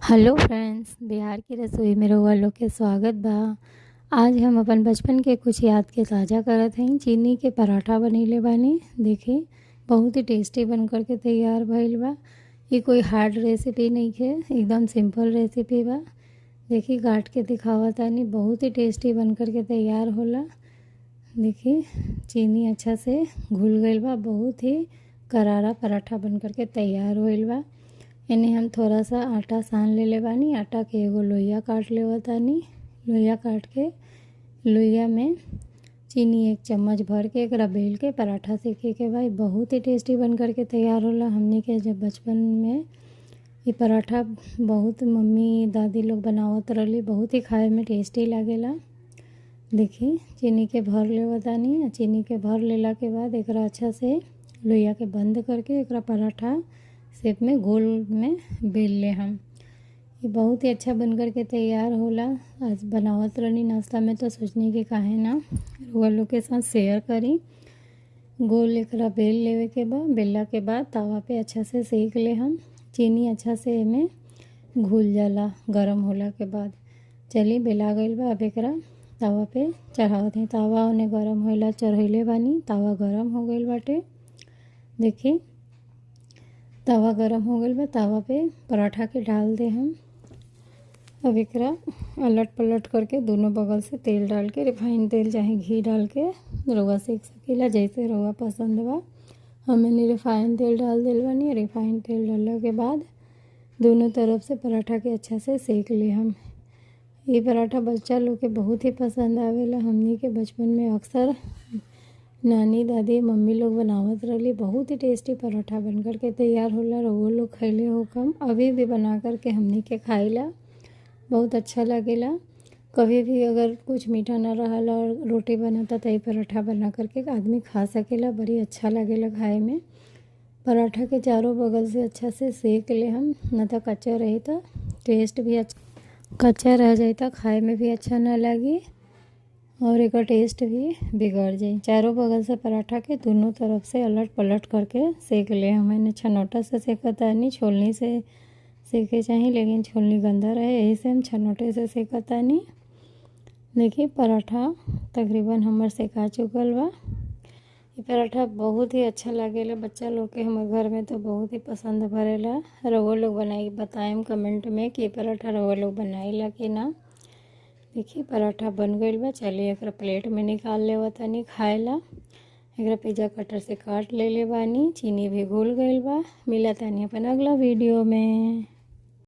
Hello friends, Bihar की रसोई में रउआ लोग के स्वागत बा। आज हम अपन बचपन के कुछ याद के ताज़ा करत हई। चीनी के पराठा बनैले बानी। देखी बहुत ही टेस्टी बन कर के तैयार भइल बा। ये कोई हार्ड रेसिपी नहीं है, एकदम सिंपल रेसिपी बा। देखी काट के दिखावतानी, बहुत ही टेस्टी बन कर के तैयार होला। देखी चीनी अच्छा से घुल गइल बा, बहुत ही करारा पराठा बन कर के तैयार होइल बा। इन्हें हम थोड़ा सा आटा सान ले ले बानी। आटा के एगो लोइया काट लेवतानी। लोइया काट के लोइया में चीनी एक चम्मच भर के एकरा बेल के पराठा सेके के भाई बहुत ही टेस्टी बन कर के तैयार होला। हमनी के जब बचपन में ये पराठा बहुत मम्मी दादी लोग बनावत रहली, बहुत ही खाए में टेस्टी लागेला। देखी चीनी के भर लेवतानी। चीनी के भर लेला के बाद एकरा अच्छा से लोइया के बंद करके एकरा पराठा शेप में गोल में बेल ले हम। ये बहुत ही अच्छा बन कर के तैयार होला। आज बनावत रहनी नाश्ता में तो सोचनी कि काहे ना रउआ लोग के साथ शेयर करी। गोल एकरा बेल लेवे के बाद, बेलला के बाद तवा पे अच्छा से सेक ले हम। चीनी अच्छा से एमे घुल जाला गरम होला के बाद। चली बेला गइल बा, अब एकरा तवा पे चढ़ावत हई। तवा ओने गरम होला चढ़ैले बानी, तवा गरम हो गइल बाटे। देखी तवा गरम हो गइल बा, तवा पे पराठा के डाल दे हम। अब एकरा अलट पलट करके दोनों बगल से तेल डाल के, रिफाइंड तेल चाहे घी डाल के रउआ सेक सकीला, जैसे रउआ पसंद बा। हमने रिफाइंड तेल डाल दिल बानी। रिफाइंड तेल डालने के बाद दोनों तरफ से पराठा के अच्छा से सेक ले हम। ये पराठा बच्चा लोग के बहुत ही पसंद आवेला। हमनी के बचपन में अक्सर नानी दादी मम्मी लोग बनावत रहली। बहुत ही टेस्टी पराठा बन कर के तैयार होला। रउआ लोग खैले हो कम, अभी भी बना कर के हमनी के खाइला, बहुत अच्छा लागेला। कभी भी अगर कुछ मीठा ना रहल और रोटी बनाता तो ये पराठा बना करके आदमी खा सकेला, बड़ी अच्छा लागेला खाए में। पराठा के चारों बगल से अच्छा से सेक ले हम, न तो कच्चा रही तो टेस्ट भी अच्छा, कच्चा रह जाए तो खाए में भी अच्छा ना लगी और एक टेस्ट भी बिगड़ जाए। चारों बगल से पराठा के दोनों तरफ से अलट पलट करके सेक ले। हमने छनौटा से सेकतानी, छोलनी से सेके चाही, लेकिन छोलनी गंदा रहे यही से हम छनौटे से सेकतानी। देखिए पराठा तकरीबन हमर सेका चुकल बा। ये पराठा बहुत ही अच्छा लागेला बच्चा लोग के, हमारे घर में तो बहुत ही पसंद भरेला। रउआ लोग बनाई बताएम कमेंट में कि पराठा रउआ लोग बनाईला कि ना। देखिए पराठा बन गइल बा। चलिए एकरा प्लेट में निकाल लेवतानी खाएला। एकरा पिज़्ज़ा कटर से काट ले ले बानी। चीनी भी घुल गइल बा। मिला तानी अपन अगला वीडियो में।